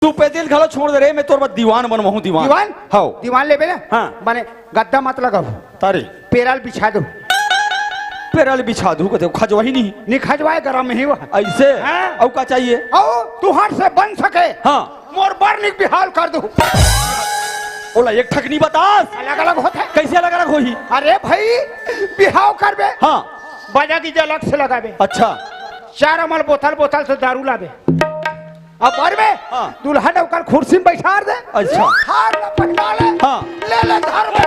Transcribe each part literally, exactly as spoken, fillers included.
तू पैदल घलो छोड़ दे रे, मैं तोर बाद दीवान बनवाहूँ, दीवान। दीवान? हव। दीवान लेबे ना? हाँ। माने गद्दा मत लगाहू। तारे। पेराल बिछा दो। पेराल बिछा दू, कथे खजवाही नहीं। नहीं खजवाए, गरम ही वह। ऐसे? हाँ। अउ का चाहिए? अउ तुहर से बन सके। हाँ। मोर बर निक बिहाव कर दू। ओला एक ठकनी बतास। अलग अलग होथे। कैसे अलग अलग होही? अरे भाई, बिहाव करबे। हाँ। बाजा की अलग से लगाबे। अच्छा। चार एम एल बोतल, बोतल से दारू लाबे। अब बर में हाँ। दुल्हन ओकर कुर्सी में बैठार दे। अच्छा। हार ला पटका ले। हाँ। ले ले धर में।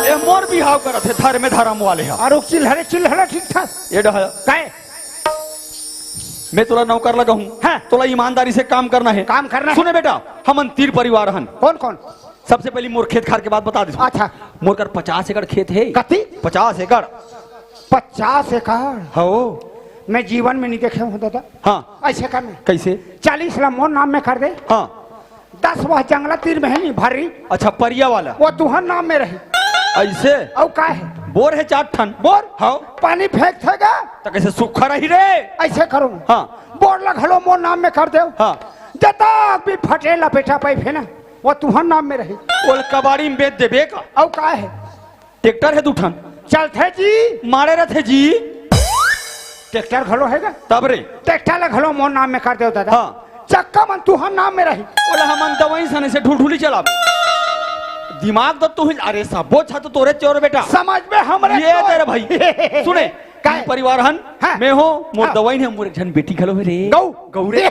ए मोर बिहाव करत हे धर में धरम वाले हा। अउ चिल्हरे चिल्हरे ठीक था। ये डहा। काय? मैं तोला नौकर लगाहूँ। हाँ। तोला ईमानदारी से काम करना हे। काम करना हे। सुने बेटा, हमन तीन परिवार हन। कौन कौन? सबसे पहली मोर खेत खार के बात बता देथों। अच्छा। मोर कर पचास एकड़ खेत हे। कति? पचास एकड़। पचास एकड़? हव। मैं जीवन में नहीं देखे हूँ दादा। हाँ। ऐसे करना। कैसे? चालीस ला मोर नाम में कर दे। हाँ। दस वह जंगला तीर में हे नहीं भर्री। अच्छा, परिया वाला। वो तुहर नाम में रही। ऐसे? अउ का हे? बोर हे चार ठन। बोर? हव। पानी फेंकथे गा। त कैसे सूखा रही रे? ऐसे करो। हाँ। बोर ला घलो मोर नाम में कर देव। हाँ। जतक भी फटे लपेटा पाइप हे ना, वो तुहर नाम में रही। ओला कबाड़ी में बेच देबे का? अउ का हे? ट्रैक्टर हे दू ठन। चलथे जी। माड़े रथे जी। ट्रैक्टर घलो हे गा? तब रे। ट्रैक्टर ला घलो मोर नाम में कर देव दादा। हाँ। चक्का मन तुहर नाम में रही। ओला हमन दवाई सने से ढुलढुली चलाबे। दिमाग तो तू ही, अरे सबो छत तोरे चोर बेटा। समझ में हमरे ये चोर। तेरे भाई। सुने, काय? तीन परिवार हन, हाँ। मैं हों, मोर हाँ। दवाई नहीं, मोर एक झन बेटी घलो हे रे। गौ। गौ रे।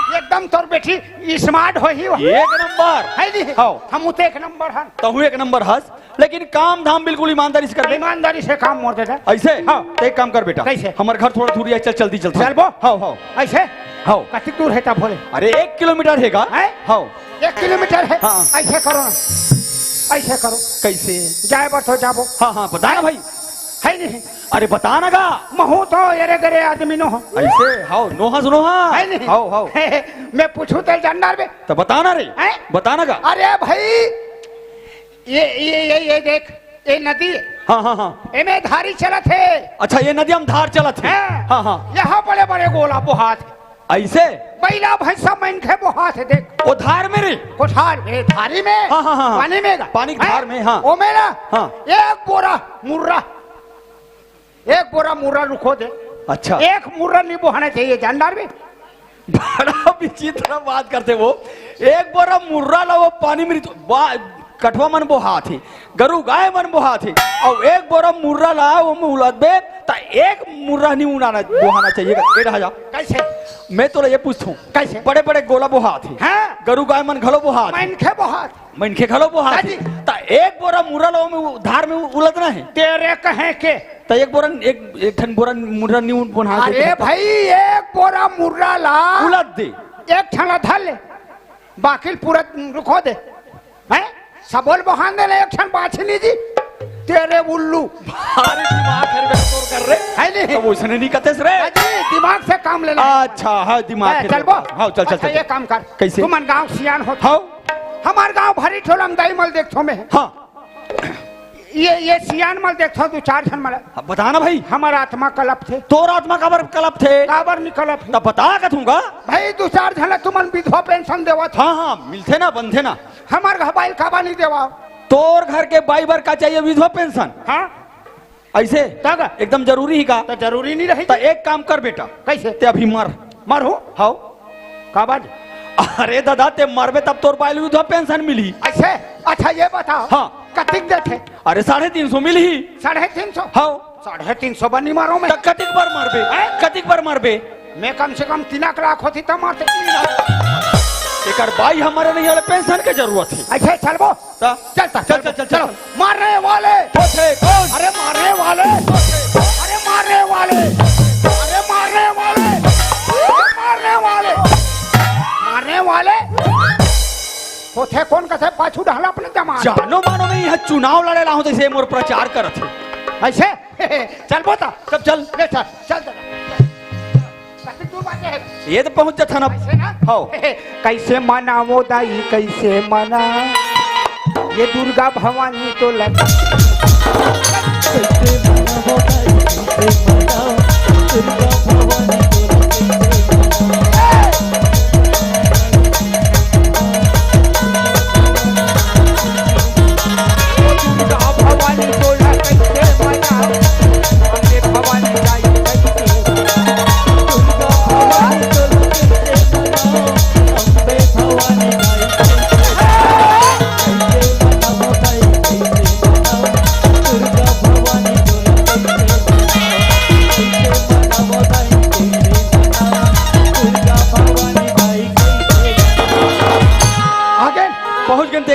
एकदम तोर बेटी smart होही वो। एक नंबर। हे नहीं? हव। हम उते एक नंबर हन। तहूँ एक नंबर हस, लेकिन काम धाम बिल्कुल ईमानदारी से करबे। ईमानदारी से काम मोर दे दे। ऐसे? हाँ। त एक काम कर बेटा। कैसे? हमर घर थोड़ा दूरी हे, चल जल्दी चलथन। चलबो? हव, हव। ऐसे? हव। कति दूर हे तब भोले? अरे एक किलोमीटर हे गा। हैं? हव। एक किलोमीटर हे? हाँ। ऐसे करो ना। ऐसे करो। कैसे? जाए बर तो जाबो। हाँ, हाँ, बता ना भाई। हे नहीं? अरे बता ना गा। महूँ तो एरे गरे आदमी नोहँव। ऐसे? हव, नोहस नोहा। हे नहीं? हव, हव। मैं पूछूँ तेला जानदार बे। त बता ना रे। हैं? बता ना गा। अरे भाई, ये, ये, ये, ये देख, ये नदी हे। हाँ, हाँ, हाँ। एमे धारी चलत हे। अच्छा, ये नदी में धार चलत हे। हाँ। हाँ, हाँ। यहाँ बड़े बड़े गोला बोहात हे। ऐसे? बइला भैंसा मनखे बोहात हे, देख। वो धार में रे? कोठार में, धारी में। हाँ, हाँ, हाँ, हाँ। पानी में गा? पानी के हैं? धार में, हाँ। ओमे ना हाँ। एक बोरा मुर्रा, एक बोरा मुर्रा रुखो दे। अच्छा। एक मुर्रा नहीं बोहाना चाहिए, जानदार बे। बड़ा विचित्र बात करथे वो। एक बोरा मुर्रा ला वो पानी में रित-, बा-, कठवा मन बोहात हे, गरु गाय मन बोहात हे, अउ एक बोरा मुर्रा ला वो में उलदबे, त एक मुर्रा नहीं उड़ाना, बोहाना चाहिए। ए डहा जा। कैसे? मैं तोला ये पूछथों, कैसे? बड़े बड़े गोला बोहात हे, हाँ। गरु गाय मन घलो बोहात हे। मनखे बोहात। मनखे घलो बोहात हे। दादी। त एक बोरा मुर्रा ला ओमे उ-, धार में उ-, उलदना हे। तेरे कहे के। त एक बोरा, एक, एक ठन बोरा मुर्रा नहीं बोहाना हे। अरे भाई, एक बोरा मुर्रा ला उलद दे। एक ठन ला धर ले, बाकी पूरा रुखो दे। हैं? सबोल बोहान दे ले, एक ठन बाछी नहीं जी। तेरे उल्लू। भारी दिमाग हे रे, तोर कर रे। हे नहीं? त वइसने नहीं कथे रे। हाँ जी, दिमाग से काम लेना। अच्छा, हाँ, दिमाग हे, चलबो? हाँ, चल, चल, अच्छा, चल। ये काम कर। कैसे? तुमन गाँव सियान हो। हाँ। हमर गाँव भरी ठोलम दाई मल देखथों मैं। हाँ। ये, ये सियान मल देखथों, दू चार झन मल। हाँ, बता ना भाई। हमर आत्मा कलपथे। तोर आत्मा काबर कलपथे? काबर नहीं कलपथे? त बता कथूँ गा। भाई, दू चार झन ला तुमन विधवा पेंशन देवत हो। हाँ, हाँ, मिलथे ना, बनथे ना। हमर घर बाई ल काबर नहीं देवा? तोर घर के बाई बर का चाहिए विधवा पेंशन? हाँ। ऐसे? तब? एकदम जरूरी ही का? त जरूरी नहीं रही। त एक काम कर बेटा। कैसे? ते अभी मर। मरहूँ? हव। काबर? अरे दादा, ते मरबे तब तोर बाई ल विधवा पेंशन मिलही। ऐसे? अच्छा, ये बताओ। हाँ। कतिक देथे? अरे, साढ़े तीन सौ मिलही। साढ़े तीन सौ? हव। साढ़े तीन सौ बर नहीं मरहूँ मैं। त कतिक बर मरबे? हैं? कतिक बर मरबे? मैं कम से कम तीन लाख होती तब मरते। एकर बाई ह मरे नहीं, एला पेंशन के जरूरत हे। अच्छा, चलबो। त? चल, चल, चल, चल, चल, चलो। चल। मारने वाले। होथे कोन? अरे मारने वाले। अरे मारने वाले। अरे मारने वाले। अरे मारने वाले। मारने वाले। होथे कोन कथे पाछू डहला अपने जमा। जानो मानो मैं यहाँ चुनाव लड़े ला हूँ, जैसे मोर प्रचार करत हे। ऐसे? चलबो त। तब चल। ले चल, चल, चल। कति दूर बाटे हे? ये तो पहुंच जाता ना। ऐसे ना? हाँ। कैसे मनावो दाई, कैसे मना? ये दुर्गा भवानी तो लग। कैसे मनावो दाई, कैसे मना? दुर्गा भवानी तो लग।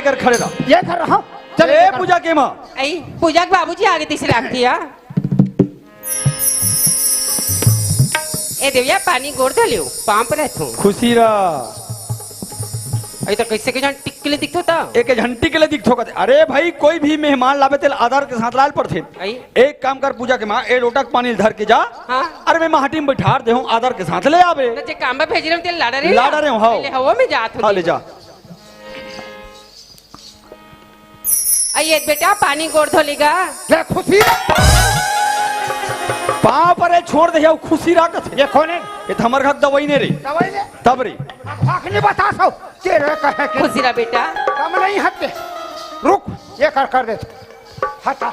कर खड़े रह। ये कर रहा हूँ। चल, ए, ये कर। पूजा के माँ। आई, पूजा के बाबूजी आगे तीसरे आखिरी, हाँ। ए देविया, पानी गोड़ धो लियो, पाँव परत हूँ। खुशी रह। अई तो कैसे के झन टिक के ले दिखथो ता? एक झन टिक के ले दिखथो कथे। अरे भाई, कोई भी मेहमान लाबे तेल आदर के साथ लाय ल पड़थे। आई। एक काम कर पूजा के माँ, ए लोटा के पानी ल धर के जा। हाँ। अरे मैं माटी में बैठार दे हूँ, आदर के साथ ले आबे। न जे काम में भेज रहे हूँ, तेल लाडा रहे ला ना? डरे हूँ, हाँ। ले हवा में जात हूँ। हाँ, ले जा। आइए बेटा, पानी गोड़ धो लीगा। ले खुशी रह। पाँव परे छोड़ दे, खुशी रह कथे। ये कौन है? ये तो हमर घर दवाई ने रे। दवाई ने? तब रे। अब भाग नहीं बता सो। तेरे कहे के। खुशी रह बेटा। कम नहीं हटते। रुक, ये कर, कर दे। हटा।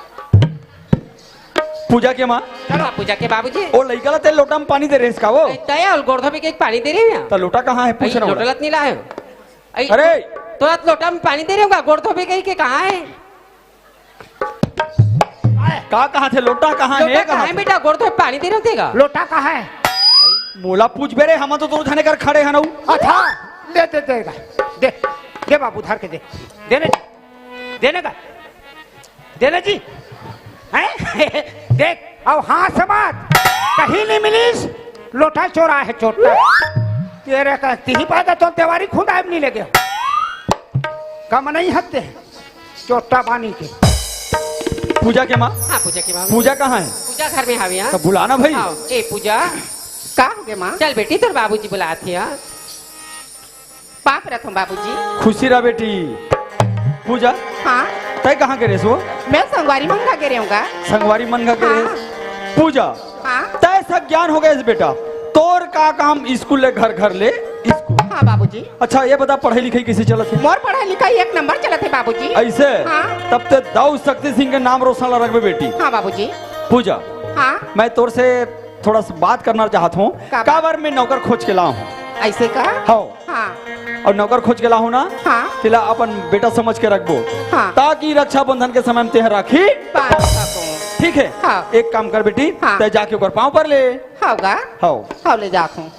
पूजा के माँ। चलो। हाँ, पूजा के बाबूजी। ओ लइका ला तेल लोटा में पानी दे रहे इसका वो। ए, तय और गोड़ धोबे के पानी दे रहे हैं। तो लोटा कहाँ है? पूछ अई, रहा हूँ। लोटा लत नहीं लाए। अई, अरे! तोला लोटा में पानी दे रहे होगा, गोड़ धोबे गई के कहाँ है? का कहाँ थे? लोटा कहाँ है? लोटा कहाँ कहाँ है है? बेटा? गोड़ धोबे पानी दे रहे होतेगा। लोटा कहाँ है? मोला पूछ बे रे, हम तो तोर झने कर खड़े हैं ना। अच्छा, दे, दे, दे, दे, दे बाबू, धर के दे, देने, देने का, देने जी, हैं? देख, अब हाथ से मत, कहीं नहीं मिलीस, लोटा चोरा है चोटा। तेरे का तिही पैदा तो देवारी खुंदाए नहीं लगे। कम नहीं हत्ते, चोटा बानी के। पूजा के माँ? हाँ, पूजा के माँ। पूजा कहाँ है? पूजा घर में हावे, हाँ। तो बुलाना भाई। आओ, ए पूजा। का हो गे माँ? चल बेटी, तोर बाबूजी बुलात हे, हाँ। पाँव परत हूँ बाबूजी। खुशी रह बेटी। पूजा। हाँ। तय कहाँ गे रेहेस वो? मैं संगवारी मन घर गे रेहेंव गा। संगवारी मन घर गे हाँ। रेहेस? पूजा। हाँ। तय सब ज्ञान हो गए बेटा। तोर का काम स्कूल ले घर, घर ले स्कूल। हाँ बाबूजी। अच्छा ये बता पढ़ाई लिखाई कैसे चलत हे? मोर पढ़ाई लिखाई एक नंबर चलत हे बाबूजी। ऐसे? हाँ। तब ते दाऊ शक्ति सिंह के नाम रोशन ला रखबे बेटी। हाँ बाबूजी। पूजा। हाँ। मैं तोर से थोड़ा सा बात करना चाहत हूँ। का बात? काबर मैं नौकर खोज के लाहूँ। ऐसे का? हाँ। हाँ। और नौकर खोज के लाहूँ ना? हाँ। तेला अपन बेटा समझ के रखबो। हाँ। ताकि रक्षाबंधन के समय में तेह राखी बांध सको। ठीक है? हाँ। एक काम कर बेटी, हाँ। तय जाके ओकर पाँव पर ले। हाँ गा? हाँ। हाँ, ले जात हूँ।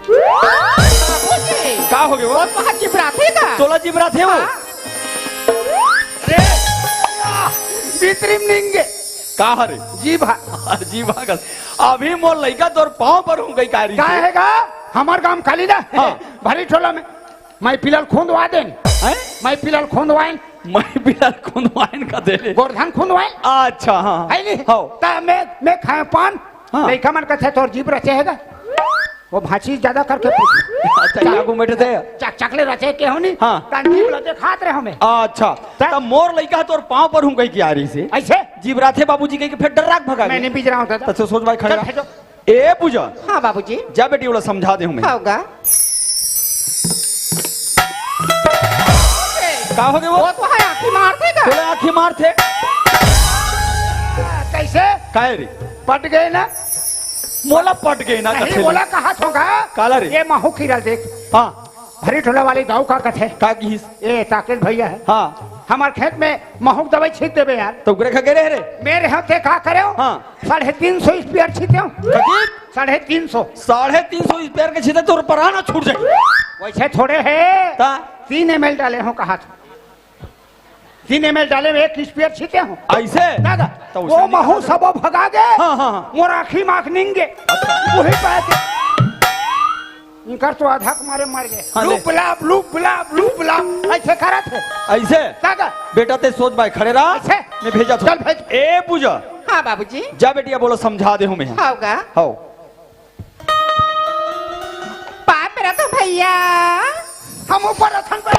बाबूजी। का हो गे वो? वो तो हाथ जिबराथे का? तोला जिबराथे वो? हाँ। अरे, भीतरी में निंगे। का हरे? जी भा। जी भागल। अभी मोर लइका तोर पाँव पर हूँ गई कारी का से। हेगा? हमर गांव खाली ना। हाँ। भरी ठोला में। मैं पिलल खुंदवा देन। हैं? मैं पिलल खुंदवाइन। मैं पिलल खुंदवाइन का दे ले। गोरधन खुंदवाइन। अच्छा, हाँ। है नी? हाँ। ता मैं, मैं खाए पान। हाँ। लइका मन कथे तोर जीभ रचे हेगा। वो भांची ज्यादा करके पूछ। अच्छा, ये आगू बैठे थे। चक-, चकले रचे के हो नी? हाँ। ता जीभ लचे खात रहे हमें। अच्छा। ता तब मोर लइका तोर पाँव पर हूँ कही के आ रही से। ऐसे? जीभ राथे बाबूजी कही के फिर डर्रा के भगा मैं दे। नहीं बीज रहा हूँ दादा। तो सोच भाई खड़ा। चल, भेजो। ए पूजा। हाँ बाबूजी। जा बेटी, ओला समझा दे हूँ मैं। हाँ गा। का हो गे वो? वो तो है, आँखी मारथे का? बोले आँखी मारथे। कैसे? काय रे? पट गए ना? मोला पट गए ना, नहीं, कथे बोला रे। कहा थोगा? काला रे? ये महू खीरा देख। हाँ। भरी ठोला वाली गाँव का कथे। का किहिस? ए, ताकेश भैया है। हाँ। हमार खेत में महू के दवाई छींट देबे यार। तो उगरे खा के रह रे? मेरे हाथ से का करे हो? हाँ। साढ़े तीन सौ स्प्रेयर छींटे हो। कथी? साढ़े तीन सौ। साढ़े तीन सौ स्प्रेयर के छींटे तोर पराना छूट जाए। वैसे थोड़े है। ता? तीन एम एल डाले हो कहा था। तीन एम एल डाले में एक स्प्रेयर छींटे हो। ऐसे? दादा, तो वो उसे महू निकाल दे। सबो भगा गे। हाँ, हाँ, हाँ। मोर आँखी माख निंगे। अच्छा। वही पाए के। इनकर तो आधा के मारे मर गए। हाँ, लूप ले। लाप, लूप लाप, लूप लाप। ऐसे करत है। ऐसे? दादा। बेटा ते सोच भाई खड़े रहा। ऐसे? मैं भेजा था। चल भेज। ए पूजा। हाँ बाबूजी। जा बेटिया बोलो समझा दे हूँ मैं। हाँ गा। हाँ। पाँव परत हूँ भैया। हम ऊपर अथन पर।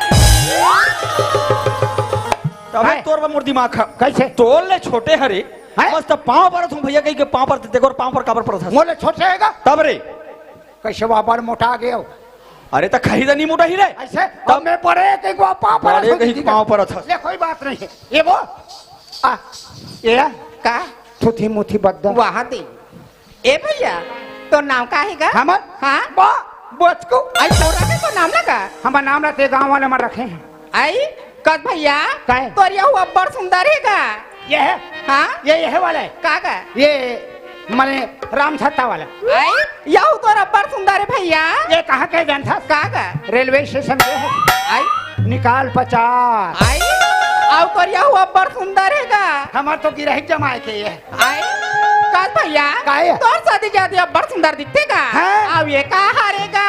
तबे हैं? तोर बा मोर दिमाग खा-, कैसे? तोर ले छोटे हरे। हैं? मस्त पाँव परत हूँ भैया, कही के पाँव पर, देखो पाँव पर काबर परत हस? मोले छोटे हेगा? तब रे। कैसे बाबा मोटा आ गए हो? अरे तो खरीदा नहीं मोटा ही रे। ऐसे? तब अब मैं बड़े कहीं को पाँव परत बड़े हूँ कहीं दीदी का। पाँव परत हस। ले कोई बात नहीं है। ये वो? आ, ये? का? थुथी मुथी बद्दा। वहाँ दे। ए भैया, तोर नाम का हे गा? हमर? हाँ? बा-, बचकू। आई तोरा के तो नाम लगा? हमर नाम रहते गाँव वाले मन रखे हैं। आई, कस भैया, काय? तोर यहू अब्बड़ सुंदर हे गा? ये है? हाँ? ये, ये है वाला है। का गा? ये माने राम छत्ता वाला। आई, यहू तोर अब्बड़ सुंदर हे भैया। ए, कहाँ के जानथस? का गा? रेलवे स्टेशन के हे। आई। निकाल पचास। आई। अउ करिया हू अब्बड़ सुंदर हे गा। हमर तो गिरही जमाए के ये। आई। का भैया? का ये? तोर शादी जादी अब्बड़ सुंदर दिखथे गा। हाँ। अउ ये का हरे गा?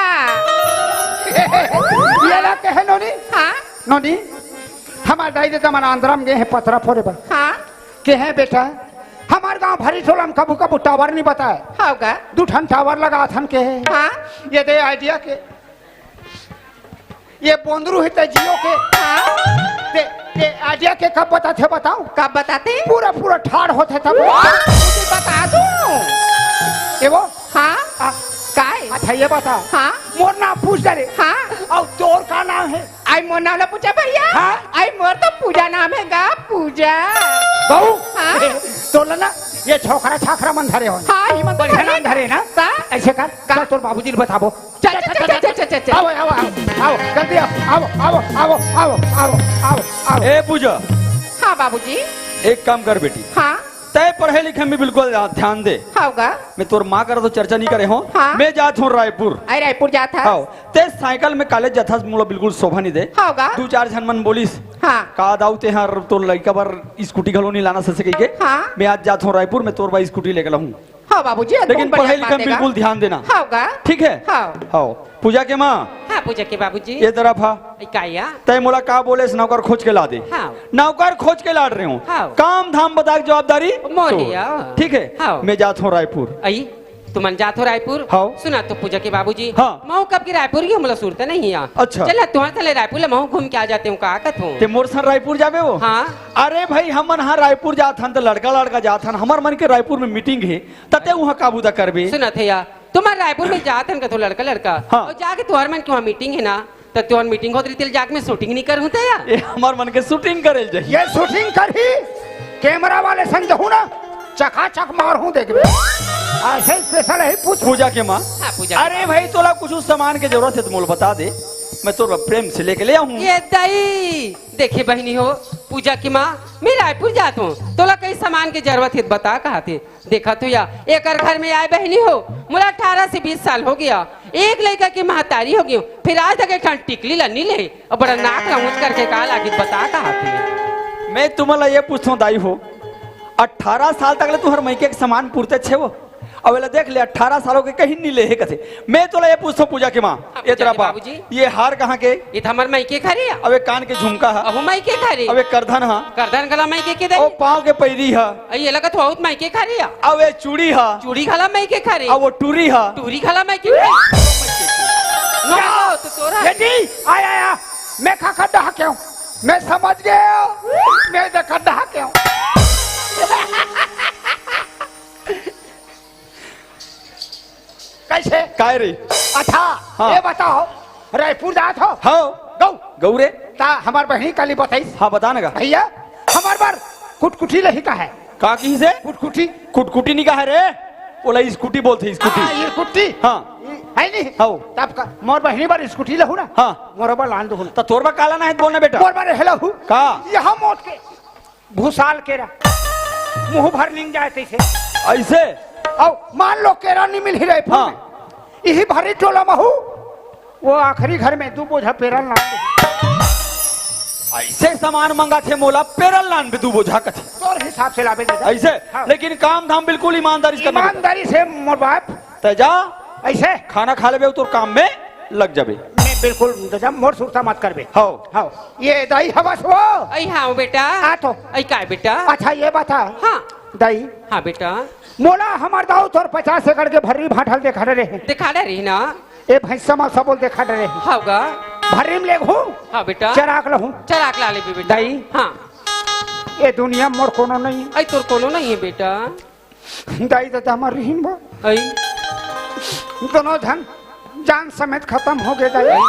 ये ला कहे नोनी? हाँ। नोनी, हमर दाई ददा मन आंध्रा म गे हे पथरा फोरे बर। हाँ। कहे बेटा, हमर गांव भरी टोला म कभू कभू टावर नइ बताय। हव गा। दू ठन टावर लगाथन कहे। हाँ। ये दे आइडिया के, ये बोंदरू हे ते जियो के। हाँ। ते, ते आइडिया के कब बताथे बताव? कब बताथे? पूरा पूरा ठाढ़ होथे तब। बता दूं। ये वो? हाँ। आ, काय? अच्छा ये बता। हाँ। मोर नाम पूछ डरे। हाँ। अउ तोर का नाम हे? आई मोर नाम ला पूछा भैया। हाँ? आई मोर तो पूजा नाम हे गा, पूजा। बहू, हाँ? तोला ना ये छोकरा छाकरा मन धरे हो। हाँ, ये मन तो बढ़िया धरे। नाम धरे ना? का? ऐसे कर, का? चल तोर बाबूजी ल बताबो। चल, चल, चल, चल, चल, चल, चल। आओ, आओ, आओ, आओ, जल्दी आओ, आओ, आओ। ए पूजा, हाँ बाबूजी। एक काम कर बेटी, हाँ। तय पढ़े लिखे में बिल्कुल ध्यान दे। हव गा। मैं तोर माँ करा तो चर्चा नहीं करे हो। हाँ। मैं जात हूँ रायपुर। अरे रायपुर जात हस? हाँ। ते साइकिल में कॉलेज जाथस, मोला बिल्कुल शोभा नहीं दे। हव गा। दू चार झन मन बोलिस, हाँ। का दाऊ ते हर तोर लइका बर स्कूटी घलो नहीं लानस कहिके। हाँ। मैं आज जात हूँ रायपुर, मैं तोर बर स्कूटी लेके लाहूँ। हाँ बाबूजी, लेकिन पढ़ाई लिखाई में बिल्कुल ध्यान देना। हव गा। ठीक है? हाँ। हाँ। पूजा के माँ। हाँ, पूजा के बाबूजी। ये तरफ आ। ए, का या? तय मोला का बोलेस, नौकर खोज के ला दे। हाँ। नौकर खोज के लात रहे हो। हाँ। काम धाम बता के जवाबदारी मोर तो। या। ठीक है? हाँ। मैं जात हूँ रायपुर। आई, तुमन जात हो रायपुर? हाँ। सुना तो पूजा के बाबूजी। हाँ। महूँ कब के रायपुर गे हूँ, मोला सुरता नहीं है। अच्छा। चल, तुम्हारे साले रायपुर ले महूँ घूम के आ जाते हूँ, का कहत हूँ? ते मोर संग रायपुर जाबे हो? हाँ। अरे भाई, हमन हाँ रायपुर जात हन, त लड़का लड़का जात हन, हमर मन के रायपुर में मीटिंग हे, त ते उहाँ का बुता करबे? सुनत हे या, तुम्हर रायपुर में जात हन कथो लड़का लड़का, हाँ। अउ जाके तुहर मन के उहाँ मीटिंग हे ना, त तुहर मीटिंग होत रहितिस, जाके मैं शूटिंग नहीं करहूँ त या? ए, हमर मन के शूटिंग करे ल जाही। ये शूटिंग करही, कैमरा वाले संग जहू ना, चकाचक मारहूँ देखबे। ऐसे स्पेशल है पूछ। पूजा के माँ। हाँ, पूजा के अरे माँ। भाई, तोला कुछ सामान के जरूरत हे त मोला बता दे, मैं तोर प्रेम से लेके ले आहूँ। ये दाई, देखे बहिनी हो, पूजा की माँ, मैं रायपुर जात हूँ, तोला कई सामान के जरूरत हे त बता, कहा थे। देखा तो या, एकर घर में आए बहिनी हो, मोला अठारह से बीस साल हो गया। एक लइका के महतारी हो गई हूँ, फिर आज तक एक ठन टिकली ला नी ले, अउ बड़ा नाक ला ऊंच करके का लागी, बता कहा थे। मैं तुमन ला ये पूछथों दाई हो, अठारह साल तक ले तुहर मइके के सामान पुरते छे वो, अउ एला देख ले, अठारह साल हो गे कहीं नी ले हे कथे। मैं तोला ये पूछथों पूजा के माँ, हाँ, ए पूजा तेरा के बाप, बाबूजी। ये हार कहाँ के? ये तो हमर मइके के हरे। अउ ए कान के झुमका ह? अहू मइके के हरे। अउ ए करधन ह? करधन घला मइके के दे। अउ पाँव के पैरी ह? अ, ये लगत हो, अहू मइके के हरे। अउ ए चूड़ी ह? चूड़ी घला मइके के हरे। अउ ओ टूरी ह? टूरी घला मइके के हरे। नो, तो तोरा। ये जी, आया, आया। मैं खा खा डहा क्यों? मैं समझ गया। मैं देखा डहा क्यों? कैसे? काय रे? अच्छा, हाँ। ये बताओ, रायपुर जात हो? हाँ। गऊ? गऊ रे। ता हमार बहिनी काली बताइस। हाँ, बता ना का। भैया, हमार बर कुटकुटी लही का है। का किहिसे? कुटकुटी। कुटकुटी नहीं का है रे, ओला स्कूटी बोलथे, स्कूटी। हाँ, ये कुट्टी। हाँ। है नहीं? हाँ। तब का, मोर बहिनी बर स्कूटी लहू ना? हाँ। मोर बर लान दहू ना? त तोर बर काला ना है बोलना बेटा। मोर बर हेला हूँ। का? यहाँ मोट के। भूसाल केरा, मुंह भर निंग जाए तैसे। ऐसे? अउ मान लो केरा नहीं मिल ही रहे हाँ। इही भरी टोला महू, वो आखिरी घर में दू बोझा पेरल ना। ऐसे सामान मंगा थे मोला, पेरल लान भी दू बोझा कथे। तोर हिसाब से लाबे दे दे। ऐसे? हाँ। लेकिन काम धाम बिल्कुल ईमानदारी से करना बेटा। ईमानदारी से मोर बाप। तै जा। ऐसे? खाना खा लेबे, तोर काम में लग जाबे। मैं बिल्कुल, ददा, मोर सुरता मत करबे। हव। हव। ये दाई हवस वो? अई हाँ बेटा। आ तो। अई काय बेटा? अच्छा, ये बता। हाँ। दाई। हाँ बेटा। मोला हमर दाऊ तोर पचास एकड़ के भर्री भांठल देखा रहे। देखा रहे रही ना। ए भैंसा मा सबोल देखा रहे। हव गा। भर्री में लेगहूँ। हाँ बेटा। चराक लहूँ। चराक ला लेबे बेटा। दाई। हाँ। ये दुनिया में मोर कोनो नहीं। अई तोर कोनो नहीं है बेटा। दाई ददा हमर रिहिन बा। अई। दोनों झन जान समेत खतम हो गे दाई।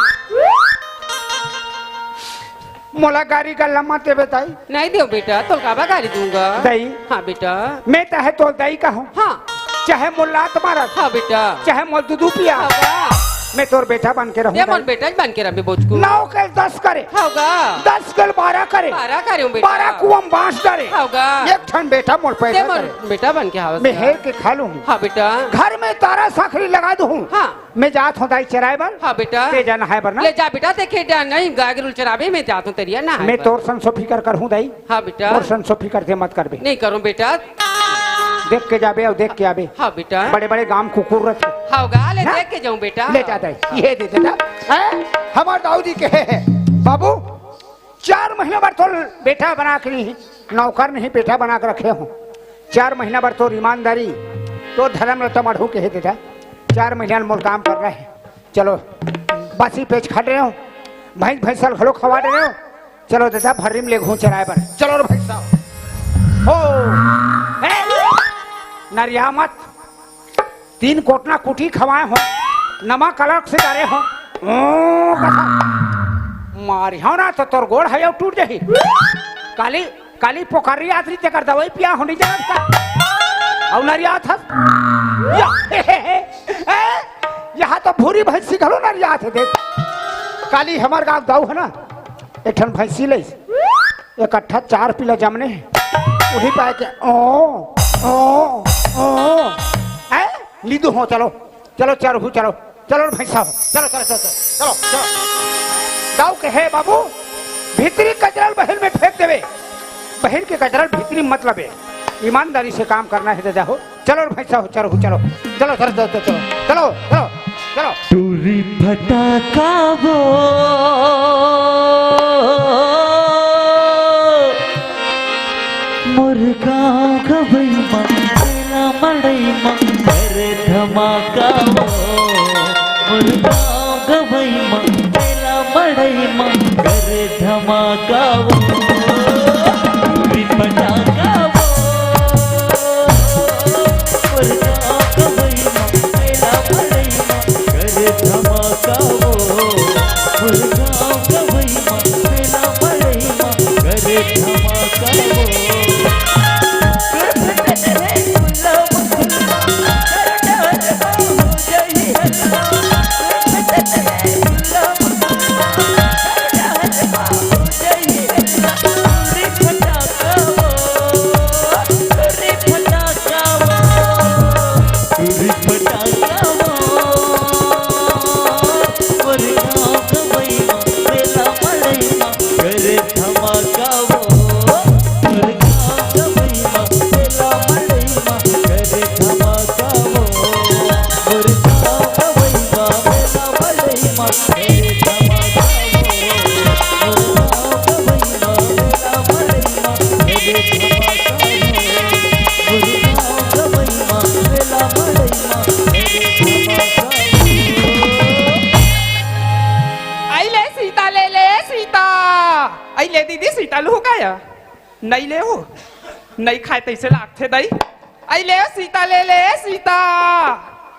मोला गारी गल्ला मत देबे दाई। नहीं देव बेटा, तोल काबर गारी दूंगा? दाई। हाँ बेटा। मैं तहे तोर दाई कहूँ। हाँ। चाहे मोर लात मारस। हाँ बेटा। चाहे मोर दूधू पिया। हाँ बा। मैं तोर बेटा बन के रहूँ ये मोर दाई। बेटा बन के रहबे बोचकू। नौ के दस करे। हाँ गा। दस के बारह करे। बारह करे हूँ बेटा। बारह कुआं में बांस डारे। हाँ गा। एक ठन बेटा मोर पैदा ये मोर करे। बेटा बन के हावस मैं गा। हेर के खा लूँ। हाँ बेटा। घर में तारा साखरी लगा दूँ। हाँ। मैं जात हूँ दाई चराए बर। हाँ बेटा। ते जा नहाए बर ना। ले जा बेटा, ते खेत डहर नहीं, गाय गरू ल चराबे, मैं जात हूँ तरिया नहाए मैं बर। तोर संसो फिकर करहूँ दाई। हाँ बेटा। मोर संसो फिकर ते मत करबे। नहीं करूँ बेटा। देख के जाबे अउ देख के आबे। हाँ बेटा। बड़े बड़े गाम कुकुर रथे। हाँ गा, ले ना? देख के जाऊँ बेटा। ले जा दाई, ये दे दे जा। हैं? हमर दाऊ जी कहे हे, बाबू, चार महीना बर तोर बेटा बना के नहीं, नौकर नहीं, बेटा बना के रखे हूँ। चार महीना बर तोर ईमानदारी, तोर धर्म रता मढ़ू कहे दे जा। चार महीना मोर काम करना हे। चलो, बासी पेज खा डरे हो, भैंस भैंसा ल घलो खवा डरे हो। चलो दादा, भर्री म लेगहूँ चराए बर। चलो रे भैंसा। हो। ए, नरिया मत। तीन कोटना कुटी खवाए हो, नमा कलक से डरे हो। ओ, कथा। मारिहौं ना तो तोर गोड़ हे अउ टूट जाही। काली काली पोखरी आत रही, तेकर दवाई पिया हो नहीं जानत का? अउ नरियात हस? या, ए, यहाँ तो भूरी भैंसी घलो नरियात हे, देख। काली हमर गाँव दाऊ हे ना, एक ठन भैंसी लइस, इकट्ठा चार पिला जमने हे, उही पाए के, ओ, ओ, ओ, ए, लीदू हो, चलो। चलो चरहू, चलो, चलो रे भैंसा हो, चलो, चलो, चलो, चलो, चलो, चलो। दाऊ कहे, "बाबू, भीतरी कचरा ल बहिर में फेंक देबे, बहिर के कचरा ल भीतरी मत लबे, ईमानदारी से काम करना हे दादा हो, चलो रे भैंसा हो, चरहू, चलो, चलो, चलो, चलो, चलो, चलो, चलो, चलो।" टूरी फटाका वो मोर गाँव गवई म, तेला मड़ई म, करे धमाका वो। मोर गाँव गवई म, तेला मड़ई म, करे धमाका वो। टूरी फटाका वो, मोर गाँव गवई म, तेला मड़ई म, करे धमाका वो। मोर गाँव गवई म, तेला मड़ई म, करे धमाका वो। आई ले सीता, ले ले सीता। आई ले दीदी सीता, लूहू का या? नइ ले ओ, नइ खाए तइसे लागथे दई। आई ले ओ सीता, ले ले सीता।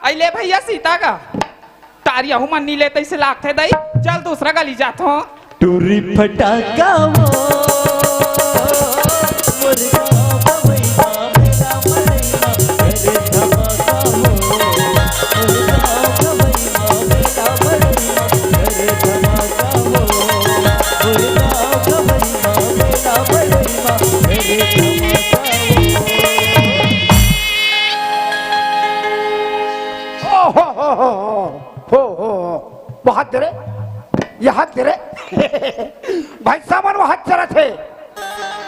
आई ले भैया सीता का। तारी अहू मन नी ले तइसे लागथे दई। चल दूसरा गली जाथों। टूरी फटाका वो, मोर गाँव गवई म, मेला मड़ई म, करे धमाका वो। मोर गाँव गवई म, मेला मड़ई म, करे धमाका वो। मोर गाँव गवई म, मेला मड़ई म, करे धमाका वो। ओ हो हो हो हो। हो, हो, हो। वो हाथ दे रे, ये हाथ दे रे। भैंसा मन वो हाथ चरत हे,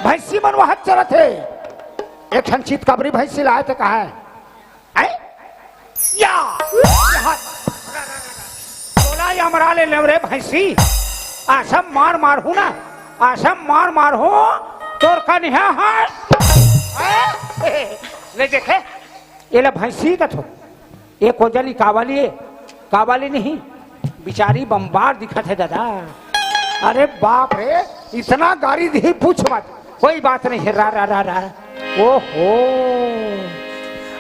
भैंसी मन वो हाथ चरत हे। एक ठन चितकबरी भैंसी लाए थे, कहा है? हैं? या, ये हाथ। तोला ये हमरा ले लेव रे भैंसी। आसम मार मारहूँ ना, आसम मार मारहूँ, तोर कनिहा हाथ। हैं? ले देखे, एला भैंसी कथो। ए कोजली कावाली, कावाली नहीं, बिचारी बम्बार दिखत हे दादा। अरे बाप रे, इतना गारी दिही, पूछ मत। कोई बात नहीं हे, रा, रा, रा, रा। ओहो।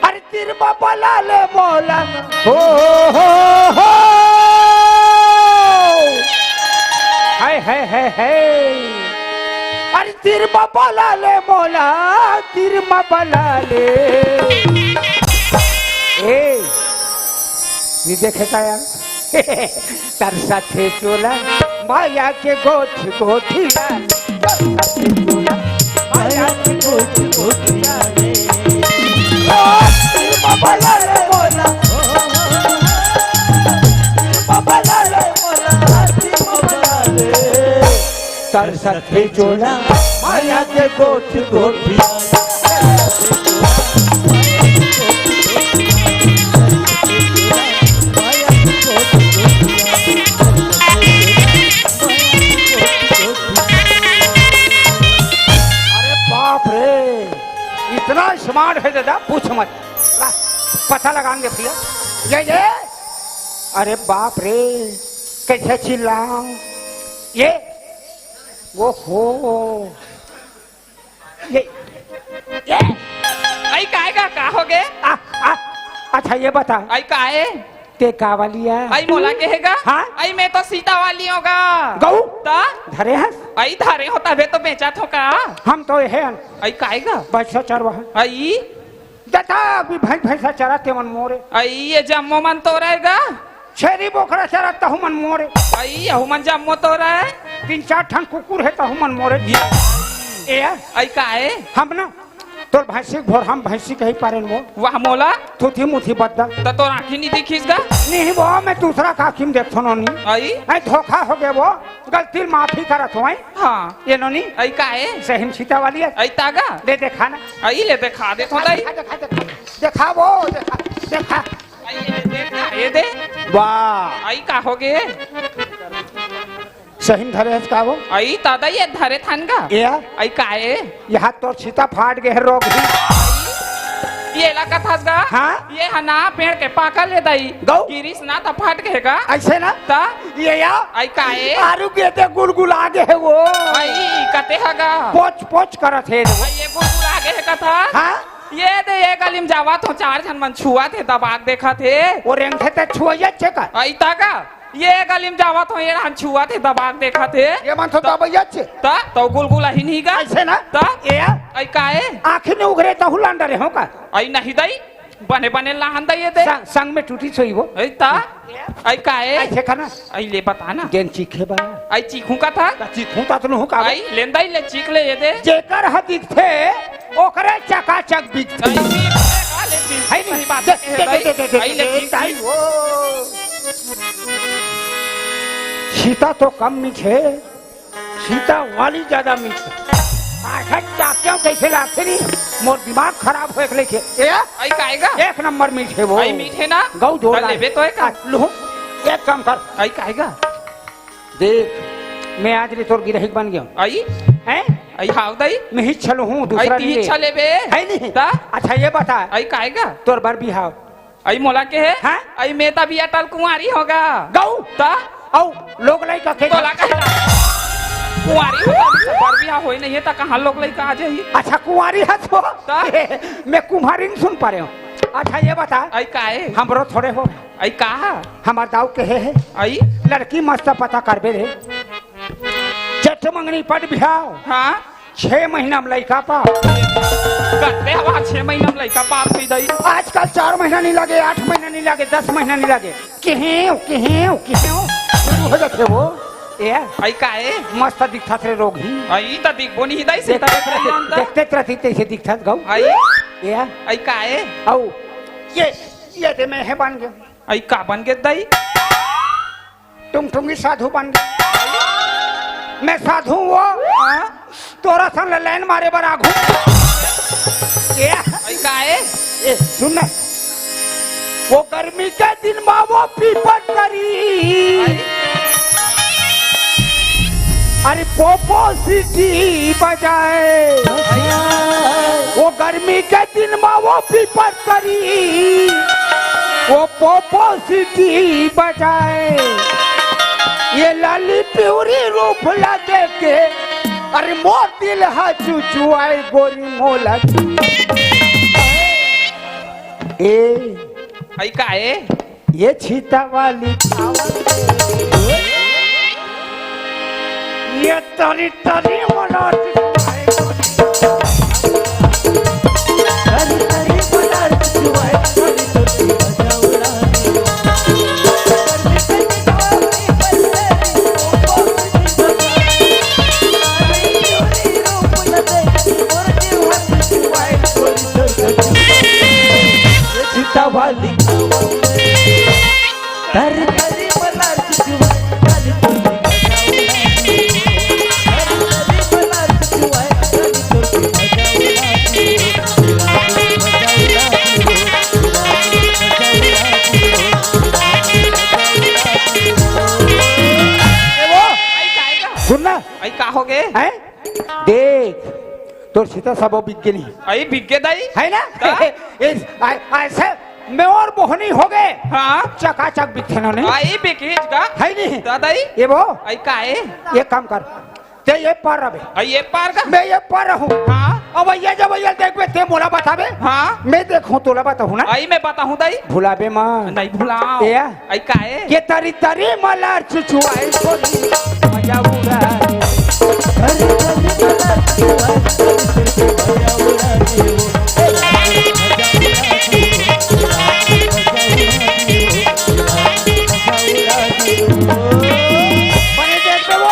अरे तीर म बला ले मोला। हो, हो, हो। हाय, हाय, हाय, हाय। अरे तीर म बला ले मोला, तीर म बला ले। ए, ये देखे का यार? तरसथे चोला, माया के गोठ गोठिया। तरसथे चोला, माया के गोठ गोठिया रे। ओ, तीर म बला ले मोला। तरसथे चोला माया के गोठ गोठिया। अरे बाप रे, इतना स्मार्ट है दादा, पूछ मत। ला, पता लगाएंगे भैया। ये, ये, अरे बाप रे, कैसे चिल्लाऊं? ये, वो हो, ये, ये। अई काय गा, का हो गे? आ, आ, अच्छा ये बता, अई काय? ते का वाली है? अई मोला के हे गा? हाँ? अई मैं तो सीता वाली हों गा। गऊ? ता? धरे हस? अई धरे हों तभे तो बेचत हों का? हम तो ये हैं। अई काय गा? भैंसा चरवाहा। अई? जता भी भैंस भैंसा चरा ते मन मोरे। अई ये जम्मो मन तोर हे गा? छेरी बोकरा चरा तहु मन मोरे। अई यहू मन जम्मो तोर हे? तीन चार ठन कुकुर हे तहु मन मोरे। ए? अई काय? हम ना तोर भैंसी के भोर हम भैंसी कही पारेन वो। वाह मोला। थूथी मुथी बद्दा। त तोर आँखी नी दिखिस गा? नहीं वो, मैं दूसरा का आँखी में देखथों नोनी। अई? अई धोखा हो गे वो, गलती माफी करत हों। हाँ। ये नोनी। अई काय? सही में सीता वाली हे। अई ता गा? ले देखा ना। अई ले देखा देथों दाई। देखा, देखा, देखा, देखा वो, देखा, देखा। अई ये दे, ये दे। वाह। अई का हो गे? सही में धरे हस का वो? अई ता दाई ये धरे थन गा। ए? अई काय? ये हाथ तोर सीता फाट गे हे रोग ही। ये ला कथस गा? हाँ? ये ह ना पेड़ के पाकल हे दाई। गऊ? गिरिस ना त फाट गे हे गा। ऐसे ना? ता? ये या? अई काय? आरू के ते गुलगुला गे हे वो। अई कते ह गा? पोच पोच करत हे वो। अई ये गुलगुला गे हे कथा? हाँ? ये दे, ये गली में जावत हों, चार झन मन छुआथे, दबाक देखाथे। वो रेंगथे ते छुआइया चेक कर। अई ता गा? ये गली में जावत हों, ये हम छुआथे, दबाक देखाथे। ये मन तो दबैया चे। ता, तो गुलगुला ही नहीं गा। ऐसे ना? ता? ये? अई काय? आँखी नी उघरे तहु लान डरे हों का? अई नहीं दाई, बने बने लान दाई ये दे। संग, संग में टूटी सोई वो। अई ता? अई काय? ऐसे करना। अई ले बता ना। जेन चीखे बा। अई चीखूं का था? त चीखूं ता तो नहूं का बा? अई लेन दाई ले चीख ले ये दे। जेकर ह दिखथे, ओकरे चकाचक बिकथे। अई चीख ले, आ ले चीख। है नहीं? सही बात दे, है दे, भाई। दे, दे, दे, अई ले दे, चीख। ताई वो। सीता तो कम मीठे। सीता वाली ज्यादा मीठ। आखिर चाक्यों कैसे लागथे नी? मोर दिमाग खराब होए के लेके। ए? अई काय गा? एक नंबर मीठ हे वो। अई मीठ हे ना? गऊ जोरदार। लेबे तो हे का? आ, लूहूं। एक काम कर। अई काय गा? देख, मैं आज ले तोर गिरहिक बन गेंव। अई? हैं? अई हाव दाई? मैं ही छलहूं, दूसरा अई नहीं तीन ले। छले बे। है नहीं? ता? अच्छा ये बता। अई काय गा? तोर बर बिहाव। अई मोला के हे? हाँ? अई मैं त अभी अटल कुंवारी हों गा। गऊ? ता? अऊ लोग लइका के तोला का? कुंवारी हों गा, अभी बर बिहाव होय नहीं हे, त कहाँ लोग लइका आ जाही? अच्छा, कुंवारी हस तो? ता? मैं कुम्हारी नहीं सुन पा रहे हूँ। अच्छा, ये बता। अई काय? हमरो थोड़े हो। अई का? हमार दाऊ के हे, हे। अई? लड़की मस्त पता करबे रे। चट मंगनी पट बिहाव। हाँ? छह महीना में लइका पा। करते हवा छह महीना में लइका पा, सही दई। आजकल चार महीना नहीं लगे, आठ महीना नहीं लगे, दस महीना नहीं लगे। किहेव, किहेव, किहेव। शुरू हो जाथे वो। ए? अई का ए? मस्त दिखथस रे रोगही। अई त दिखबो नहीं दई, देख-, सीता के देख-, देखते रही तैसे दिखथस गऊ। अई? ए? अई का ए? अऊ, ये, ये दे मैं हे बन गेंव। अई का बन गे दई? टुंगटुंगी साधु बन गे। मैं साधु वो, हाँ? तोर असन ले लाइन मारे बर आघू। ए, अई का ए? ए, सुन ना। वो गर्मी के दिन मा वो पीपर तरी। अरे पोपो सीटी बजाए। वो गर्मी के दिन मा वो पीपर तरी, वो पोपो सीटी बजाए। ये लाली पिवरी रूप ला देख के, अरे मोर दिल हा चुचुआए गोरी मोला। ए, अई का ए? ये छीता वाली। ये तरी तरी मना। होगे। हैं? देख, तोर सीता सबो बिक गे नहीं। अई बिक गे दाई। है ना? हाँ। इस, आ, ऐसे में और मोहनी हो गए। हाँ। चकाचक बिकथे नोने। अई बिकिस गा। है नहीं? त दाई। ये वो। अई का है? ये काम कर। ते ये पार रहे। अई ये पार का? मैं ये पार रहूं। हाँ। अब ये जब ये देखबे, ते मोला बताबे। हाँ। मैं देखूं, तोला बताहूं ना। अई मैं बताहूं दाई। भुलाबे मत। नहीं भुलाओ। ए? अई का है? के तरी तरी मलार चुचुआई छोरी, मजा उड़ा। बने देख ले वो।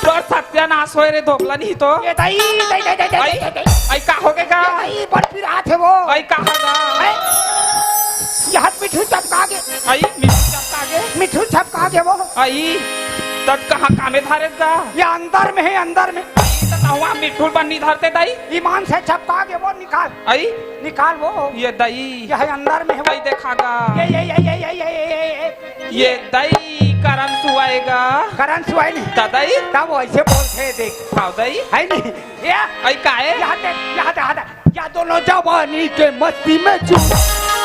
तोर सत्यानाश होय रे धोकला नहीं तो। ये दाई, दाई, दाई, दाई, दाई, अई, दाई, दाई। अई का होगे गा? ये दाई, बड़ पिरात है वो। अई का होगा? अई, ये हाथ मिठू चपका के। अई, मिठू चपका के? मिठू चपका के वो। अई, तब कहाँ कामे धारे गा? ये अंदर में है, अंदर में। अई, तो तहुआ मिठू बन्नी धरते दाई? ईमान से चपका के वो निकाल। अई? निकाल वो। ये दाई। ये है अंदर में है वो। अई देखा गा। ये, ये, ये। ये दाई करन सुआएगा। करन सुआई नहीं। त दाई? तब वैसे बोलते देख। हाव दाई? है नहीं? ये? अई काहे? यहाँ देख, यहाँ देख, यहाँ देख। या दोनों जवानी के मस्ती में चूर।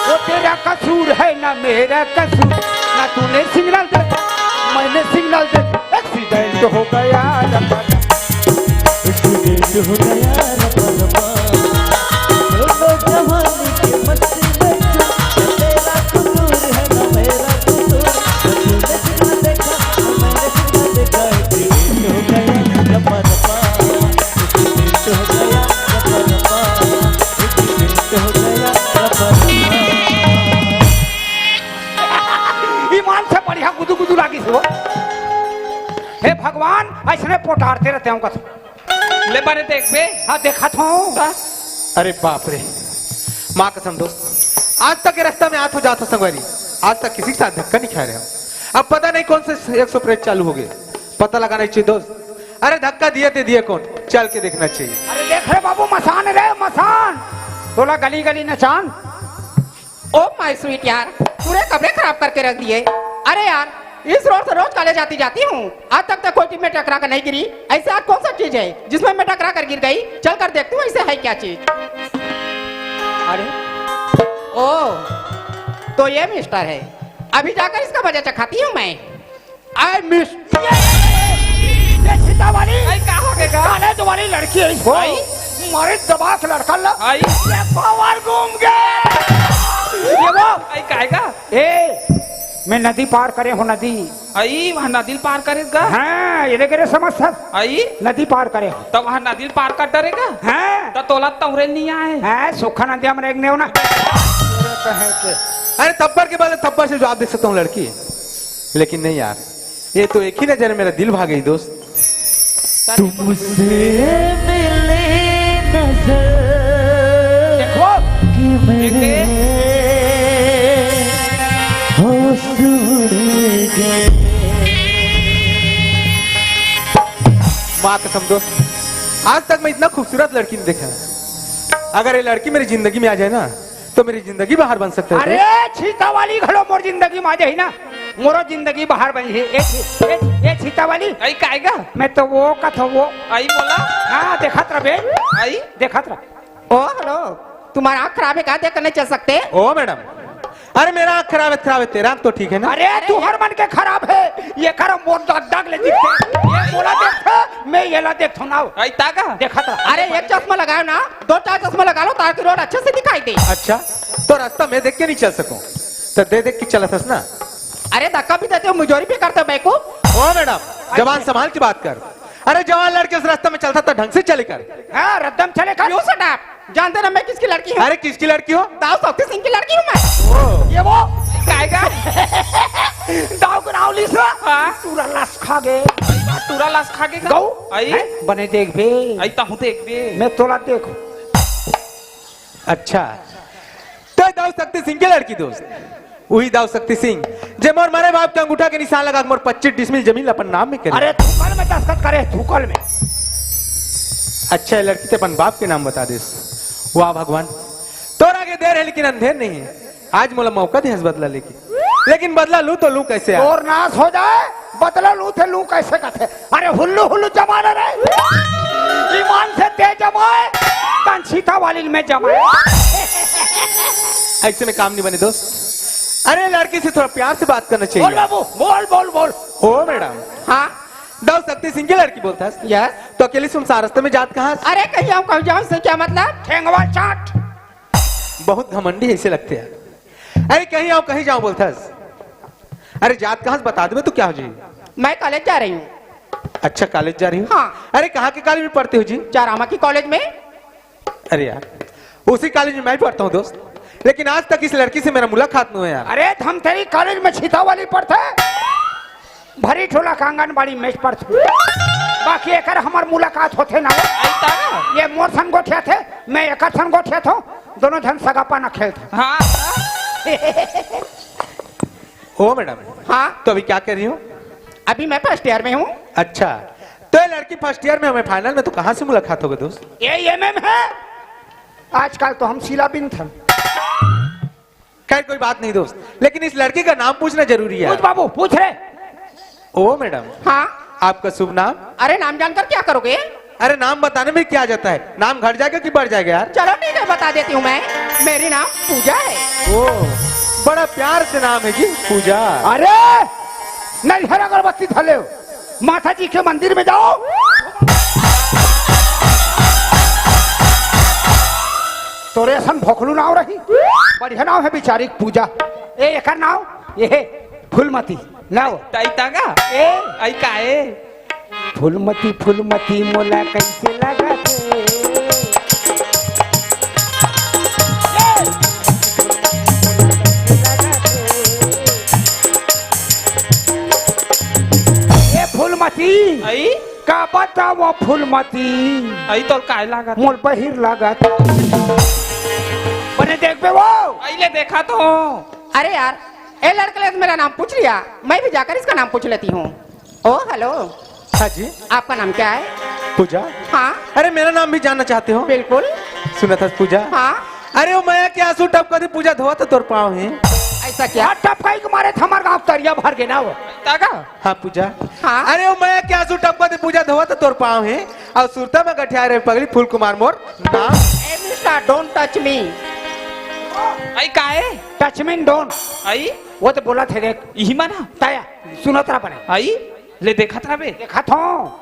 वो तेरा कसूर है ना मेरा कसूर, ना तूने सिग्नल दे, मैंने सिग्नल दे, एक्सीडेंट हो गया। एक्सीडेंट हो गया, रबा, रबा। दोनों जवानी के मस्ती में तू, तेरा कसूर है ना मेरा कसूर। तूने सिग्नल देखा, मैंने सिग्नल देखा, एक्सीडेंट हो गया, रबा, रबा। एक्सीडेंट हो गया, रबा, रबा। एक्सीडेंट हो गया, रबा, रबा। ईमान से बढ़िया गुदु गुदु लागिस हो। हे भगवान, ऐसने पोटारते रहते हो कस। ले बने देख बे। हाँ, देखत हूँ। हाँ। अरे बाप रे, माँ कसम दोस्त, आज तक ये रास्ता में आत हो जात हो संगवारी, आज तक किसी के साथ धक्का नहीं खाए रहे हो। अब पता नहीं कौन से एक सौ प्रेत चालू हो गए, पता लगाना चाहिए दोस्त। अरे धक्का दिए ते दिए कौन, चल के देखना चाहिए। अरे देख रे बाबू, मसान रे मसान, तोला गली गली नचान। ओ माय स्वीट यार, पूरे कपड़े खराब करके रख दिए। अरे यार, इस रोड से रोज कॉलेज आती जाती हूँ, आज तक तो कोई ट्रेन में टकरा कर नहीं गिरी। ऐसी आज कौन सी चीज है जिसमें मैं टकरा कर गिर गई? चल कर देखती हूँ ऐसे है क्या चीज। अरे, ओ, तो ये मिस्टर है। अभी जाकर इसका मजा चखाती हूँ मैं। आई मिस, ये, ये सीता वाली, आई का हो गया? कॉलेज वाली लड़की है इसको। आई? मारे दबा के लड़का ला। आई? ये पावर घूम गए। ये वो। आई काहे का? ए, मैं नदी पार करे हूँ, नदी। आई, वहाँ नदी पार करे का? हाँ, ये देख रे समझ सर। आई? नदी पार करे हूँ। तो वहाँ नदी पार कर डरेगा? हाँ। तो तोला तौरे नहीं आए। हाँ, सुखा नदी हम रेंगने हो ना। अरे तब्बर के बाद तब्बर से जवाब दे सकता हूँ लड़की, लेकिन नहीं यार, ये तो एक ही नजर में मेरा दिल भाग गई दोस्त। तुमसे मिले नजर, देखो। कि मेरे होश उड़ गए। माँ कसम दोस्त, आज तक मैं इतना खूबसूरत लड़की नहीं देखा। अगर ये लड़की मेरी जिंदगी में आ जाए ना, तो मेरी जिंदगी बाहर बन सकता है। अरे, छीता वाली घलो मोर जिंदगी में आ जाही ना, मोरो जिंदगी बाहर बन जाही। ए छी-, ए, ए छीता वाली। आई काएगा? मैं तो वो कथो वो। आई बोला। हाँ, देखत रह बे। आई? देखत रह। ओ, हेलो, तुम्हारा आँख खराब है क्या? देख कर नहीं चल सकते? ओ मैडम, अरे मेरा आँख खराब है, खराब है, तेरा आँख तो ठीक है ना? अरे, तू हर मन के खराब है। ये कर मोर दाग दाग ले दिखते। ये बोला देखते, मैं ये ला देखता हूँ ना। आई ताका? देखत रह। अरे, एक चश्मा लगाओ ना, दो चार चश्मा लगा लो ताकि रोड अच्छे से दिखाई दे। अच्छा, तो रास्ता मैं देख के नहीं चल सकूं, तो दे देख के चला था ना। अरे, धक्का भी देते हो, मुजोरी भी करते हो बेवकूफ। ओ मैडम, जबान संभाल के बात कर। अरे, जवान लड़के उस रास्ते में चलता था, ढंग से चले कर। हाँ, रद्दम चले कर। You shut up। जानते ना मैं किसकी लड़की हूँ? अरे, किसकी लड़की हो? दाऊ शक्ति सिंह की लड़की हूँ मैं। ओ। ये वो। काएगा? दाऊ को नाव ली सो। हाँ। पूरा लस खा गए। टूरा लास खा के गऊ? आई? हैं? बने देखबे। आई तहूँ देखबे। मैं तोला देखूं। अच्छा, तो दाऊ शक्ति सिंह के लड़की दोस्त, वही दाऊ शक्ति सिंह जे मोर मरे बाप के अंगूठा के निशान लगा के मोर पच्चीस डिसमिल जमीन ला अपन नाम में करे। अरे थूकल में दस्तखत करे, थूकल में। अच्छा, ये लड़की ते अपन बाप के नाम बता देस। वाह भगवान, तोर आगे देर है लेकिन अंधेर नहीं है। आज मोला मौका दे हस बदला लेके, लेकिन बदला लूं तो लूं कैसे यार? तोर नाश हो जाए, बदला लूं थे लूं कैसे कथे? अरे हुल्लू हुल्लू जमाना रे, ईमान से ते जमाए, तन छीता वाली में जमाए। ऐसे में काम नहीं बने दोस्त। अरे लड़की से थोड़ा प्यार से बात करना बोल चाहिए। बाबू, बोल, बोल, बोल। ओ मैडम। हाँ। दाऊ शक्ति सिंह की लड़की बोलता है। यस। तो अकेली सुनसान रास्ते में जात कहाँ? अरे कहीं हम कहूँ जाऊँ से क्या मतलब? ठेंगवा चाट। बहुत घमंडी ऐसे लगते हैं। अरे कहीं आओ कहीं जाओ बोलथस। अरे जात कहाँ से बता दे तो क्या हो जी? मैं कॉलेज जा रही हूँ। अच्छा कॉलेज जा रही हो? हाँ। अरे कहाँ के कॉलेज में पढ़ते हो जी? चारामा की कॉलेज में। अरे यार उसी कॉलेज में मैं पढ़ता हूँ दोस्त, लेकिन आज तक इस लड़की से मेरा मुलाकात नहीं हुआ यार। अरे धमतरी कॉलेज में छिता वाली पढ़ते, भरी ठोला का आंगनबाड़ी में पढ़ते, बाकी एकर हमर मुलाकात होते ना हो। ये मोर संग गोठियाथे, मैं एकर संग गोठियाथों, दोनों झन सगापा न खेलते। हाँ। ओ मैडम। हाँ। तो अभी क्या कर रही हो? अभी मैं फर्स्ट ईयर में हूँ। अच्छा, तो ये लड़की फर्स्ट ईयर में हमें फाइनल में तो कहाँ से मुलाकात होगा दोस्त? ये एमएम है, आजकल तो हम सिला बिनथन। खैर कोई बात नहीं दोस्त, लेकिन इस लड़की का नाम पूछना जरूरी है। पूछ बाबू, पूछ रे। ओ मैडम। हाँ। आपका शुभ नाम? अरे नाम जानकर क्या करोगे? अरे नाम बताने में क्या जाता है, नाम घट जाएगा कि बढ़ जाएगा यार? चलो ठीक है बता देती हूँ मैं, मेरी नाम पूजा है। ओ, बड़ा प्यार से नाम है जी पूजा। अरे नैहर अगरबत्ती धले हो, माता जी के मंदिर में जाओ। तोरे असन भोकलू नाव रही, बढ़िया नाव है बिचारी पूजा। ए एकर नाव ये है फूलमती। नाव ताई तागा। ए आई का ए? फूलमती फूलमती मोला कैसे लगा थे? ए फूलमती। आई? का बताओ फूलमती? आई तोर काय लागत? मोर बहिर लागत। बने देखबे वो। आई ले देखा तो। अरे यार, ए लड़के ने मेरा नाम पूछ लिया, मैं भी जाकर इसका नाम पूछ लेती हूँ। ओ हेलो। हाँ जी। आपका नाम क्या है? पूजा। हाँ। अरे मेरा नाम भी जानना चाहते हो? बिल्कुल। सुना था पूजा। हाँ। अरे वो मया के आंसू टपका थे पूजा, धोवा तो तोर पाँव है। ऐसा क्या? हाँ, टपकाई के मारे थे हमारे गाँव तरिया भर गे ना वो। तागा? हाँ पूजा। हाँ। अरे वो मया के आंसू टपका थे पूजा, धोवा तो तोर पाँव है। और सुरता में गठिया रहे पगली फूल कुमार मोर नाम। ए मिस्टर, don't touch me। आई काहे? Touch me don't। आई? वो तो बोला थे देख। यही माना? ताया, सुनत रहा बने। आई? ले देखत रहा बे। देखत हूँ।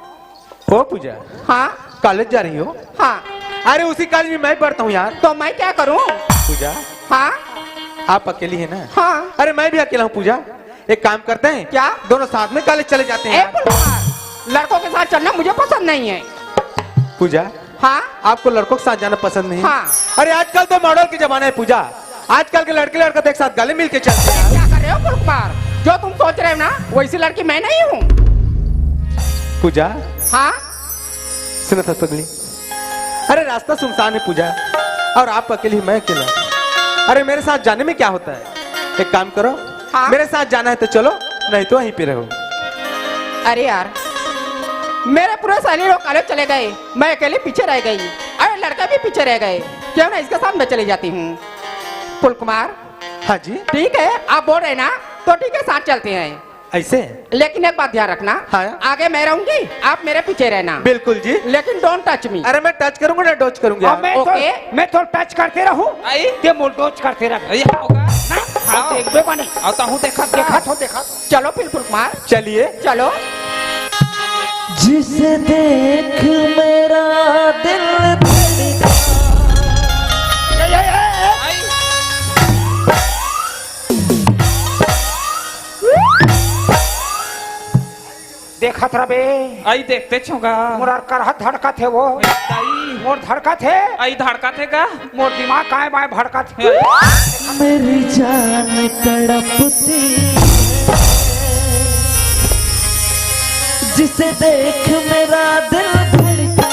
ओ पूजा। हाँ। कॉलेज जा रही हो? हाँ। अरे उसी कॉलेज में मैं पढ़ता हूँ यार। तो मैं क्या करूँ? पूजा। हाँ। आप अकेली है ना? हाँ। अरे मैं भी अकेला हूँ पूजा, एक काम करते हैं। क्या? दोनों साथ में कॉलेज चले जाते हैं ए यार। फुलकुमार, लड़कों के साथ चलना मुझे पसंद नहीं है। पूजा। हाँ। आपको लड़कों के साथ जाना पसंद नहीं? हाँ। अरे आजकल तो मॉडल के जमाना है पूजा, आजकल के लड़के लड़का तो एक साथ गले मिल के चलते हैं। क्या कर रहे हो फुलकुमार? जो तुम सोच रहे हो ना वैसी लड़की मैं नहीं हूँ। पूजा। हाँ। सुनो तो पगली, अरे रास्ता सुनसान है पूजा, और आप अकेली, मैं अकेला। अरे मेरे साथ जाने में क्या होता है, एक काम करो। हाँ। मेरे साथ जाना है तो चलो, नहीं तो वहीं पे रहो। अरे यार, मेरे पूरे सहेली लोग कॉलेज चले गए, मैं अकेली पीछे रह गई। अरे लड़के भी पीछे रह गए, क्यों ना इसके साथ मैं चली जाती हूँ। फुलकुमार। हाँ जी। ठीक है, आप बोल रहे ना, तो ठीक है, साथ चलते हैं। ऐसे? लेकिन एक बात ध्यान रखना। हाँ। आगे मैं रहूंगी, आप मेरे पीछे रहना। बिल्कुल जी। लेकिन don't touch me। अरे मैं टच करूंगा ना, डॉच करूंगी। मैं तो, ओके। मैं तो टच करते रहूं, आई? ते मोर डॉच करते रह। आई, आओगा? ना? हाँ। देखबे बने। आओ तो हूँ देखा, देखा तो देखा। चलो फिर फुलकुमार। चलिए। चलो। जिसे देख मेरा दिल धड़का। ए, ए, ए, ए। आई। देखत रबे। आई देखते छोगा। मोर करहा धड़कत हे वो। दाई। मोर धड़कत हे। आई धड़कत हे का? मोर दिमाग काय बाय भड़कत हे। मेरी जान तड़पती है, जिसे देख मेरा दिल धड़के,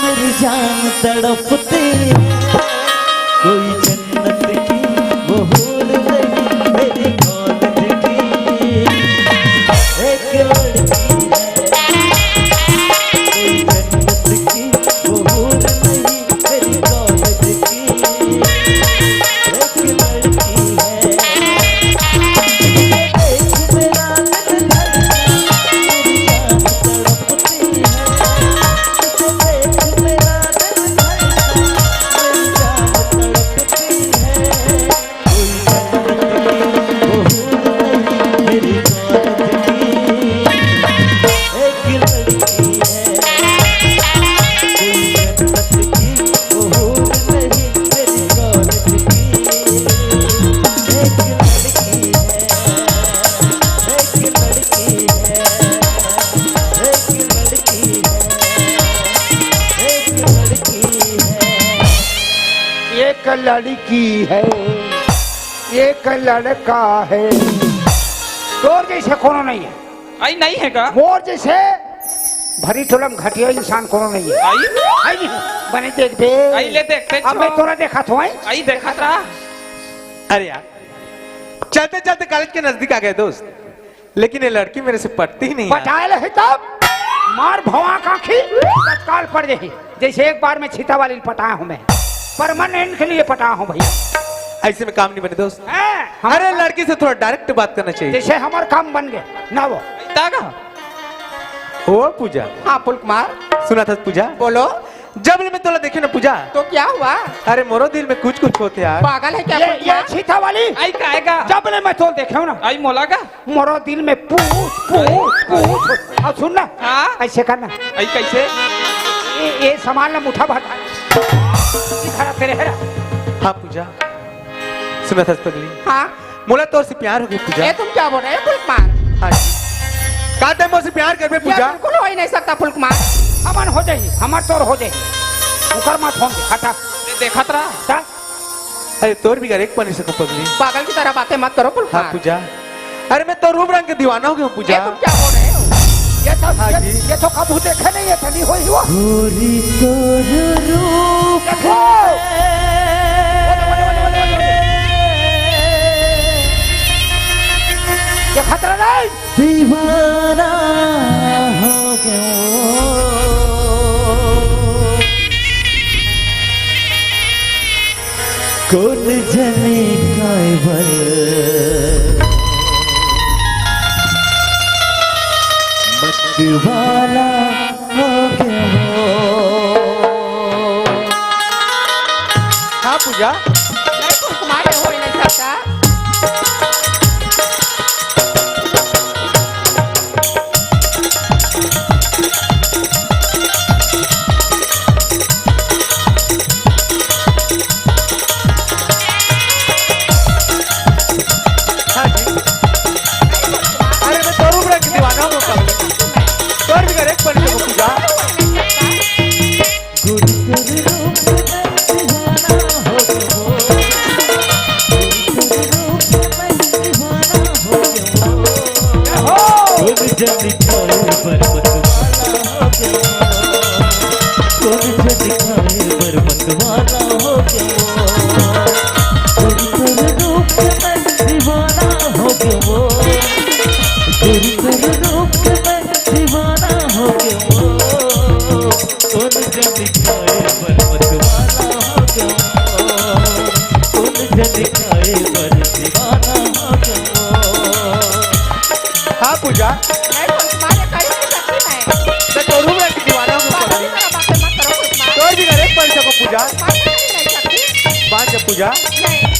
मेरी जान तड़पती है। कोई जन्नत की वो हूर नहीं, मेरी कॉलेज की एक लड़की है। कोई जन्नत की वो हूर नहीं, मेरी कॉलेज की एक लड़की है। जिसे देख मेरा दिल धड़के, मेरी जान तड़पती है। जिसे देख मेरा दिल धड़के, मेरी जान तड़पती है। कोई जन्नत की वो हूर नहीं, मेरी कॉलेज की एक लड़की है। कोई जन्नत की वो हूर नहीं, मेरी कॉलेज की एक लड़की है। एक लड़की है, एक लड़की है, एक लड़की है। एक लड़की है, एक लड़का है। तोर जइसे कोनो नहीं है। आई नहीं है का? मोर जइसे भरी टोलम घटिया इंसान कोनो नहीं है। आई? आई नहीं। बने देख बे। आई ले देख, देख अब मैं छो। तोला देखात हों, आई? आई देखात रहा। अरे यार, चलते चलते कॉलेज के नजदीक आ गए दोस्त, लेकिन ये लड़की मेरे से पटती ही नहीं यार। पटाए ले तब मार भवा काखी तत्काल पड़ जाही। जइसे एक बार में छीता वाली ल पटाया हों मैं, परमानेंट के लिए पटाया हों भइया। ऐसे में काम नहीं बने दोस्त। हैं, हम अरे लड़की से थोड़ा डायरेक्ट बात करना चाहिए। जइसे हमर काम बन गे ना वो। तागा। ओ पूजा। हाँ पुलकुमार। सुनथस पूजा? बोलो। जब ले मैं तोला देखे ना पूजा। तो क्या हुआ? अरे मोरो दिल में कुछ कुछ होत हे यार। पागल है क्या ये, पुलकुमार? ये छीता वाली। आई काहे का? जब ले मैं तोला देखे हों ना। आई मोला का? मोरो दिल में पूछ, पूछ, पूछ। अब सुन ना। हाँ? ऐसे करना। आई कैसे? ये, ये सामान ला मुठा भर। खराब करे है ना? हाँ पूजा, सुनथस पगली? हाँ। मोला तोर से प्यार होगे पूजा। ये तुम क्या बोल रहे हो पुलकुमार? हाँ जी। का तैं मोर से प्यार करबे ये पूजा? बिल्कुल हो ही नहीं सकता पुलकुमार। हमन हो जाही, हमर तोर हो जाही। ओकर मत होन दे, हटा। ये देखत रहा। हटा। अरे तोर बिगर एक पल नइ सकंव पगली। पागल की तरह बातें मत करो पुलकुमार। हाँ पूजा, अरे मैं तो रूप रंग के दीवाना हो गया हूँ पूजा। ये तुम क्या बोल रहे हो? ये तो, हाँ ये, जी। ये तो कभू देखे नहीं है, धनी होई हुआ। गोरी तोर रूप देखो। ये खतरा नहीं। दीवाना हो गया। कोन जनी काय बर मतवाला हो गया हो। हाँ पूजा। नहीं, कुमार हो ही नहीं सकता। हाँ जी। अरे मैं तो रूप रंग दीवाना हूँ कभी। तोर भी करे एक पल को पूजा। कोन जनी काय बर मतवाला हो गया। कोन जनी काय बर मतवाला हो गया। कोन तोर रूप में दीवाना हो गया वो। कोन तोर रूप में दीवाना हो गया वो। कोन जनी काय बर मतवाला हो गया वो। कोन जनी काय बर दीवाना हो गया वो। हाँ पूजा। नहीं, कुमार, ये करी नहीं सकती मैं। मैं तो रूप रंग दीवाना हूँ पागल पगली। की तरह बातें मत करो कुमार। तोर भी करे पल सको पूजा। कुमार, मैं नहीं रह सकती। बांध जा पूजा। नहीं।